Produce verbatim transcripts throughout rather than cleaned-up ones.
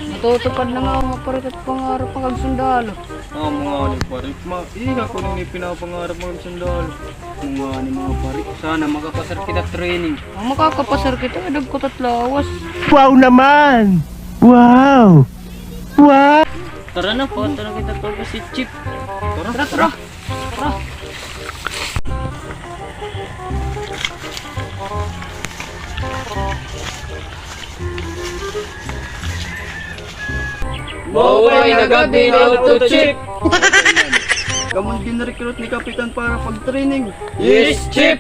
Natutupad na nga, mga pare, it pangarap nga kagsundalo. Amo ngani, pare. Ma, iya ko ini pinapangarap nga kagsundalo. Amo ngani, mga pare. Sana makapasar kita training. Ah, makakapasar kita, dagko it lawas. Wow naman! Wow! Wow! Tara na, papunta na kita to si Chief. Tara, tara. Maupay nga gab-i, Auto Chief. Kamo an gin-recruit ni Kapitan para pag-training? Yes, Chief.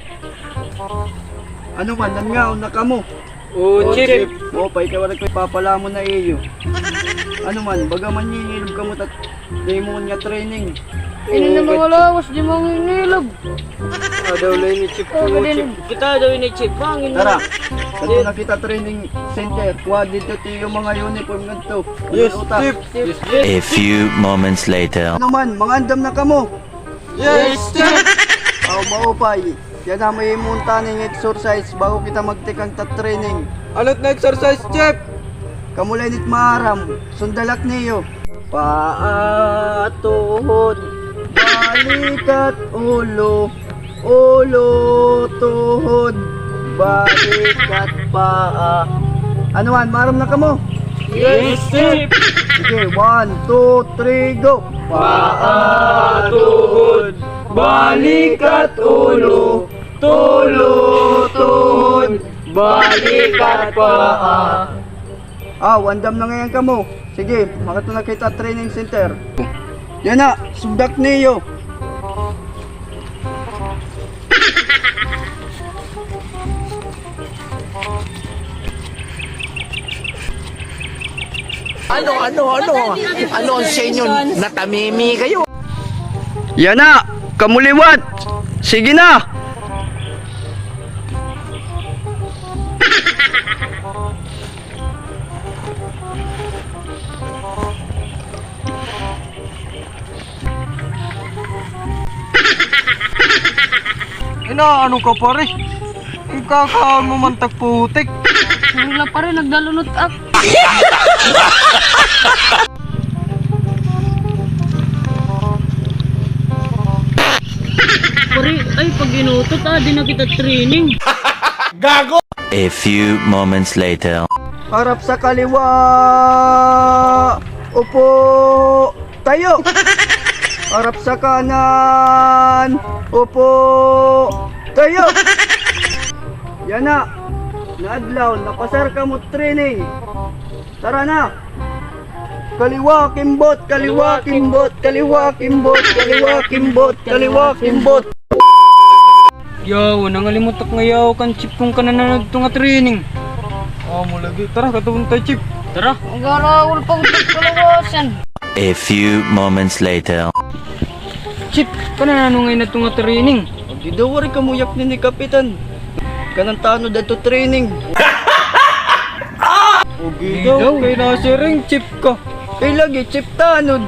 Ano man, nangaon na kamo? Oo, Chief. Maupay kay waray ko ipapalamon ha iyo. Ano man, baga mangingilog kamo ta himo nga training. Ini na mga lawas, di mangingilog. Adaw la ini, Chief. Oo, Chief. Kita daw ini, Chief. Tara. Kadto na kita training center. Kuha didto it iyo mga uniform ngadto. Yes, Chief. A few moments later. Ano man, mga andam na kamo? Yes, Chief! Aw, maupay. Yana, mahimo unta ini nga exercise bago kita magtikang ta training. Ano it nga exercise, Chief? Kamo la ini it maaram. Sundala ak niyo. Paa, tuhod, balikat, ulo, ulo, tuhod, balikat, paa. Ano man, maaram na kamo? Yes, Chief! Sige, one, two, three, go! Paa, tuhod, balikat, ulo, ulo, tuhod, balikat, paa. Aw, andam na ngay-an kamo. Sige, makadto na kita training center. Yana, sugda ak niyo. Ano, ano, ano? Ano an sa inyo? Natamimi kayo? Yana, kamo liwat. Sige na. Inaano ka, pare? Ikakaon mo man tak putik. Sorry la, pare, nagdalunot ak. Pare, ay, pag inutot, ah, di na kita training. Gago! A few moments later. Harap sa kaliwa. Upo. Tayo. Harap sa kanan. Upo. Tayo. Yana. Naadlaw, napasar kamo training. Tara na. Kaliwa, kimbot, kaliwa, kimbot, kaliwa, kimbot, kaliwa, kimbot, kaliwa, kimbot. Yawa, nangalimot ak nga yawa kan Chief kon kanan-an adto nga training. Amo lagi. Tara, kadto unta, Chief. Tara. Nagaraol pa gud kalawasan. A few moments later. Chief, kanan-an ngay-an adto nga training? Agi daw, waray kamo yakni ni Kapitan. Kanan tanod adto training. Agi daw, kay nasiring, Chief ka. Kay lagi, Chief tanod.